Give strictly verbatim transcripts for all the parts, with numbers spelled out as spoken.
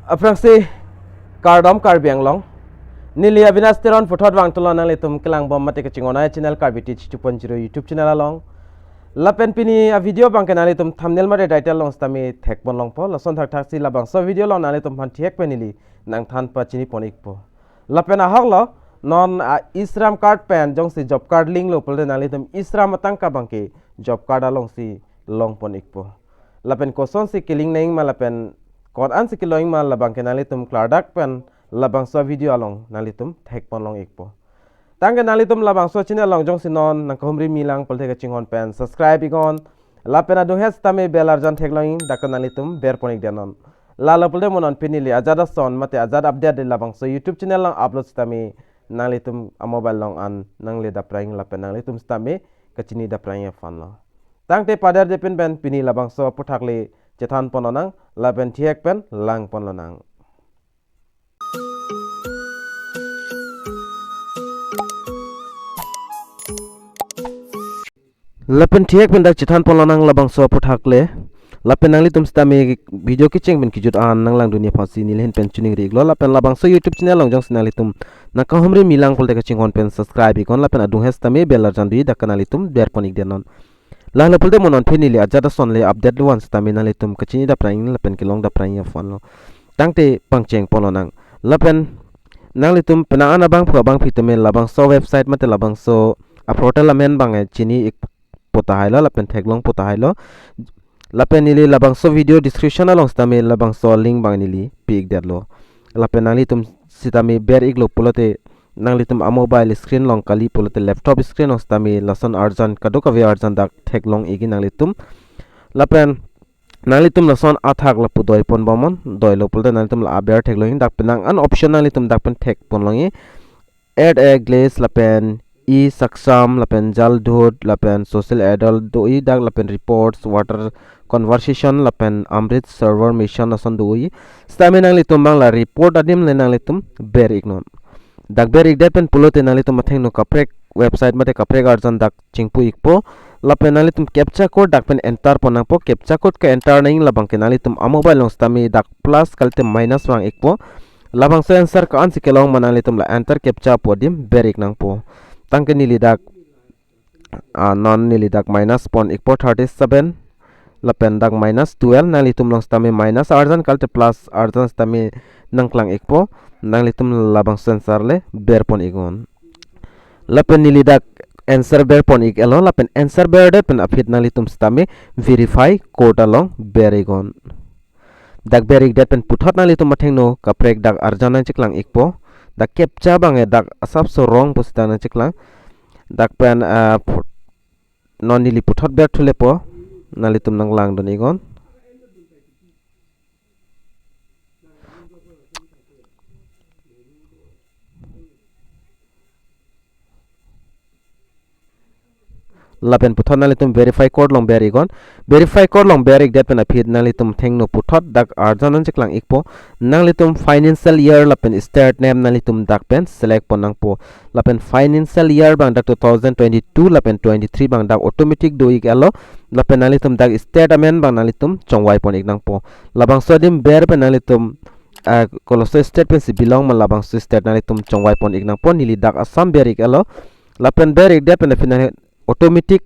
Aphrangsi kardom Karbi Anglong. Neli Avinash Teron puthot vangthulo nanglitum kelangbom mate kachinghon ai channel Karbi Teach two point zero YouTube channel along. Lapen pini a-video abangke nanglitum thumbnail mate title along sitame thekpon longpo. Lason thakthaksi labangso video along nanglitum aphan thihek pen neli nangthan pachini pon ikpo. Lapen ahoklo, non a e-Shram card pen jongsi job card link lo pulote nanglitum e-Shram atangka abangke job card alongsi longpon ikpo. Lapen kosonsi ke-link nangma lapen ko-an si kelongma labangke nanglitum klardak pen labangso video along nanglitum thekpon long ikpo. Tangke nanglitum labangso channel along jongsi non nangkahumri milang pulote kachinghon pen subscribe iknon. Lapen adung het sitame bell arjan theklong ik, dak nanglitum berpon ikdet non. Lalo pulote mo non pini neli ajat ason mate ajat update labangso YouTube channel along upload sitame nanglitum a-mobile along an nangle daprang lapen nanglitum sitame kachini daprang aphanlo. Tangte pader depin pen pini labangso aphuthak le chethan pon lonang lapen thihek pen langpon lonang. Lapen thihek pen dak chethan pon lonang labangso aphuthak le. Lapen nanglitum sitame video kecheng pen kejut an nanglangdun aphansi neli ahin pen choningri iklo. Lapen labangso YouTube channel along jongsi nanglitum nangkahumri milang pulote kachinghon pen subscribe iknon lapen adung het sitame bell arjan dui, dak nanglitum berpon ikdet non. Lalo pulote mo non pini neli ajat ason le update do-an sitame nanglitum kachini daprang lapen kelong daprang aphanlo. Tangte pangcheng pon lonang. Lapen nanglitum penang an abangphu abangphi tame labangso website mate labangso a-portal amen abang chini ikpo tahailo lapen theklongpo tahailo. Lapen neli labangso video description along sitame labangso link abang neli pi ikdetlo. Lapen nanglitum sitame ber iklo pulote nanglitum a-mobile screen along kali pulote laptop screen along sitame lason arjan kadokave arjan dak theklong ikji nanglitum. Lapen nanglitum lason athak lapu doipon bomnon, doilo pulote nanglitum la aber theklong ik, dak penang an option nanglitum dak pen thekpon long ik. Add a glitch lapen e-Saksham lapen Jal Dhoot lapen social adult do-i dak lapen reports, water conservation lapen Amrit Sarovar Mission lason do-i. Sitame nanglitum abang la report adim le nanglitum ber iknon. Dak ber ikdet pen pulote nanglitum athengno kaprek website mate kaprek arjan dak chingpu ikpo. Lapen nanglitum captcha code dak pen enter pon nangpo. Captcha code ke-enter nang labangke nanglitum a-mobile along sitame dak plus kalite minus vang ikpo. Labangso answer ko-an si kelong ma nanglitum la enter captcha pu adim ber ik nangpo. Tangke neli dak, ah, non neli dak minus pon ikpo thirty seven. Lapen dak minus twelve, nanglitum along sitame minus arjan kalite plus arjan sitame nangklang ikpo. Nanglitum labangso answer le berpon iknon. Lapen neli dak answer berpon ik-etlo, lapen answer berdet pen aphi nanglitum sitame verify code along ber iknon. Dak ber ikdet pen puthot nanglitum athengno kaprek dak arjan nangcheklang ikpo. Dak captcha abang e dak asapso wrong pu sita nangcheklang. Dak pen, ah, pu-, non neli puthot berthu lepo, nanglitum nanglangdun iknon. Lapen puthot nanglitum verify code along ber iknon. Verify code along ber ikdet pen aphi nanglitum athengno puthot dak arjan nangcheklang ikpo. Nanglitum financial year lapen state name nanglitum dak pen select pon nangpo. Lapen financial year abang dak two thousand twenty-two lapen twenty-three abang dak automatic do ik-etlo. Lapen nanglitum dak state amen abang nanglitum chongvai pon ik nangpo. Labangso adim ber pen nanglitum, ah, koloso state pensi belong ma labangso state nanglitum chongvai pon ik nangpo. Neli dak Assam ber ik-etlo. Lapen ber ikdet pen aphi nang automatic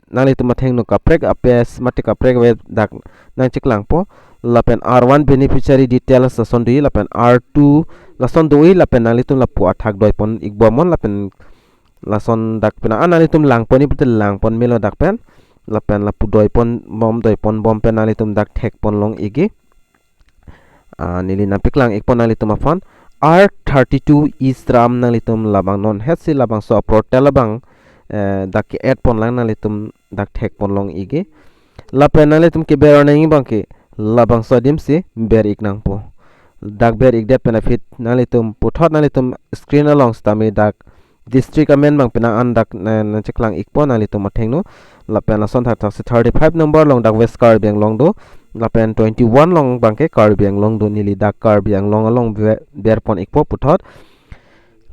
nanglitum athengno kaprek a-page mate kaprek web dak nangcheklangpo. Lapen R one beneficiary details lason do-i lapen R two lason do-i lapen nanglitum lapu athak doipon ikbomnon lapen lason dak penang an nanglitum langpon-i pulote langpon melo dak pen. Lapen lapu doipon bom, doipon bom pen nanglitum dak thekpon long ikji. Ah, neli nangpeklang ikpo nanglitum aphan. R thirty-two e-Shram nanglitum labang non hetsi labangso a-portal abang, eh, dak ke-add pon lang nanglitum dak thekpon long ikji. Lapen nanglitum keber nangji abangke labangso adim si ber ik nangpo. Dak ber ikdet pen aphi nanglitum puthot nanglitum screen along sitame dak district amen abang penang an dak na, nangcheklang ikpo nanglitum athengno. Lapen lason thakthaksi thirty-five number along dak West Karbi Anglong do. Lapen twenty-one along abangke Karbi Anglong do, neli dak Karbi Anglong along be-, berpon ikpo puthot.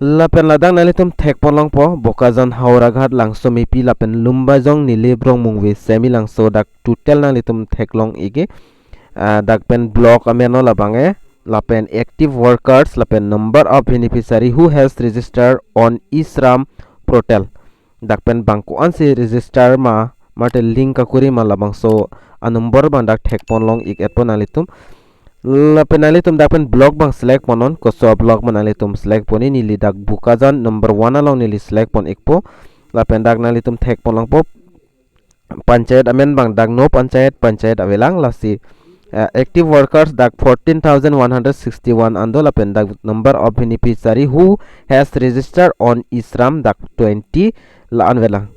Lapen ladak nanglitum thekpon longpo Bokajan, Howraghat, Langsomepi lapen Lumbajong, Nilip, Rongmongve, Semilangso dak total nanglitum theklong ikji. Ah, dak pen block amen lo labang e. lapen active workers, lapen number of beneficiary who has registered on e-Shram portal. Dak pen bang ko-ansi register ma, mate link kakuri ma, labangso a-number bang dak thekpon long ik-etpo nanglitum. Lapen nanglitum dak pen block bang select ponnon, koso block ma nanglitum select pon-i, neli dak Bokajan number one along neli select pon ikpo. Lapen dak nanglitum thekpon longpo. Panchayat amen bang dak no panchayat, panchayat avelang, lasi, eh, active workers dak fourteen thousand one hundred sixty-one an do, lapen dak number of beneficiary who has registered on e-Shram dak twenty la-an avelang.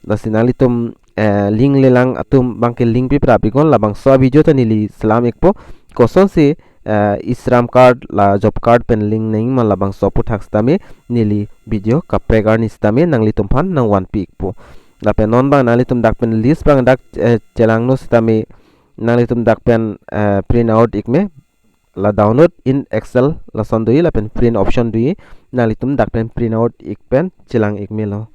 Lasi nanglitum, eh, link lelang atum bangke link piprap iknon, labangso a-video ta neli selam ikpo. Kosonsi, eh, e-Shram card la job card pen link nangji ma, labangso aphuthak sitame neli video kaprek arni sitame nanglitum aphan nangvanpi ikpo. Lapen non bang nanglitum dak pen list bang dak, eh, chelangno sitame nanglitum dak pen, eh, print out ik me, la download in Excel lason do-i, lapen print option do-i, nanglitum dak pen print out ik pen chelang ik melo.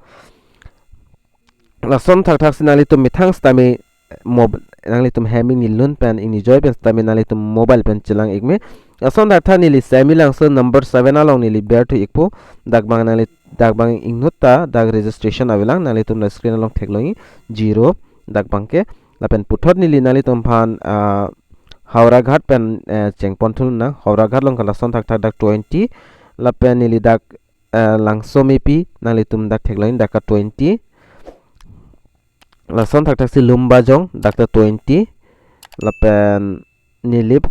Lason thakthaksi nanglitum methang sitame mob-, nanglitum hem ingnilun pen ingnijoi pen sitame nanglitum mobile pen chelang ik me. Lason thakthak neli Semi Langso number seven along neli berthu ikpo. Dak bang nangli, dak bang ingnut ta dak registration avelang, nanglitum la screen along theklongji, zero dak bangke. Lapen puthot neli nanglitum aphan, ah, Howraghat pen, eh, chengpon thulonang. Howraghat along ke lason thakthak dak twenty. Lapen neli dak, eh, Langsomepi, nanglitum dak theklongji, dak ke twenty. Lason thakthaksi Lumbajong dak ta twenty. Lapen Nilip,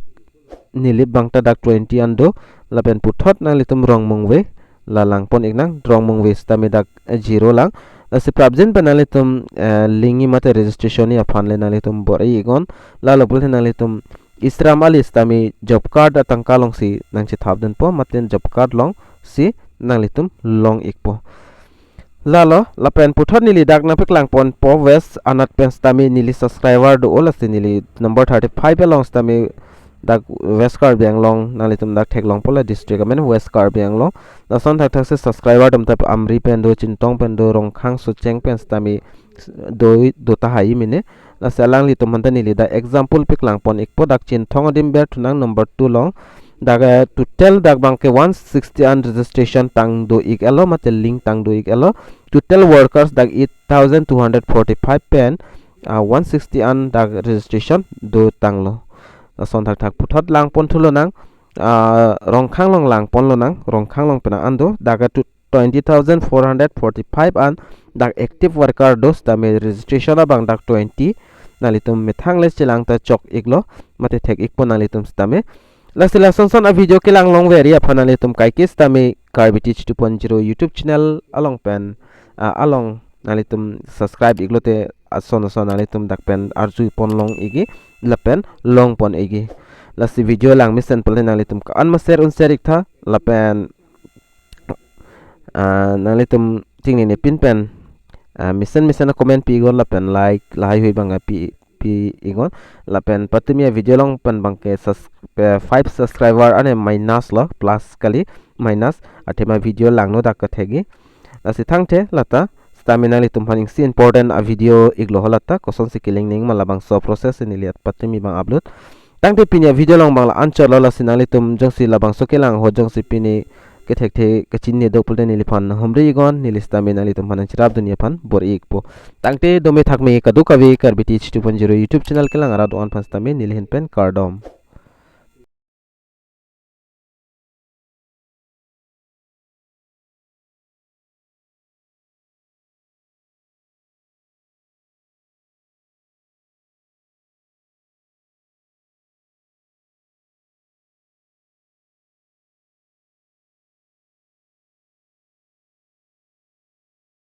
Nilip bang ta dak twenty an do. Lapen puthot nanglitum Rongmongve la langpon iknang, Rongmongve sitame dak, eh, zero lang. Lasi prapjin pen nanglitum, eh, link-ji mate registration-ji aphan le nanglitum bor-i iknon. Lalo pulote nanglitum e-Shram ali sitame job card atangka alongsi nangchethap dunpo, mate job card alongsi nanglitum long ikpo. Lalo, lapen puthot neli dak nangpeklang ponpo West anat pen sitame neli subscriber do-o, lasi neli number thirty-five along sitame dak West Karbi Anglong, nanglitum dak theklongpo, la district amen West Karbi Anglong. Lason thakthaksi subscriber atum ta Amri pen do, Chinthong pen do, Rongkhang Socheng pen sitame do, do tahai mene. Lasi alanglitum aphan ta neli dak example peklang pon ikpo, dak Chinthong adim berthunang number two along. Dak, eh, total dak bangke one sixty an registration tang do ik-etlo, mate link tang do ik-etlo. Total workers dak eight thousand two hundred forty-five pen, ah, one sixty an dak registration do tanglo. Lason thakthak puthot langpon thulonang, ah, Rongkhang along langponlonang, Rongkhang along penang an do, dak ke twenty thousand four hundred forty-five an dak active worker do sitame registration abang dak twenty. Nanglitum methang le chelang ta chok iklo, mate thek ikpo nanglitum sitame. Lasi lasonson a-video kelang longverji aphan nanglitum kaike sitame Karbi Teach two point zero YouTube channel along pen, ah, along nanglitum subscribe iklote ason ason nanglitum dak pen arjupon long ikji, lapen longpon ikji. Lasi video lang mesen pulote nanglitum ko-an ma share un share iktha, lapen, ah, nanglitum chingnine pin pen, ah, mesen mesen a-comment pi iknon, lapen like lahaihui bang pi, pi iknon. Lapen patumi a-video along pen bangke sus-, pe-, five subscriber ane minus lo, plus kali, minus, athema video langno dak kethekji. Lasi thangthe lata, sitame nanglitum aphan isi important a-video iklo ho lata, kosonsi keling nangji ma labangso process neli at patumi bang upload. Tangte pini a-video along bang la-anchotlo, lasi nanglitum jongsi labangso kelang ahut jongsi pini kethekthe kachinine do pulote neliphan humri iknon, neli sitame nanglitum aphan nangcherap dunji aphan bor-i ikpo. Tangte dome thakme kadokave Karbi Teach two point zero YouTube channel kelang arat do-an aphan sitame neli ahin pen kardom.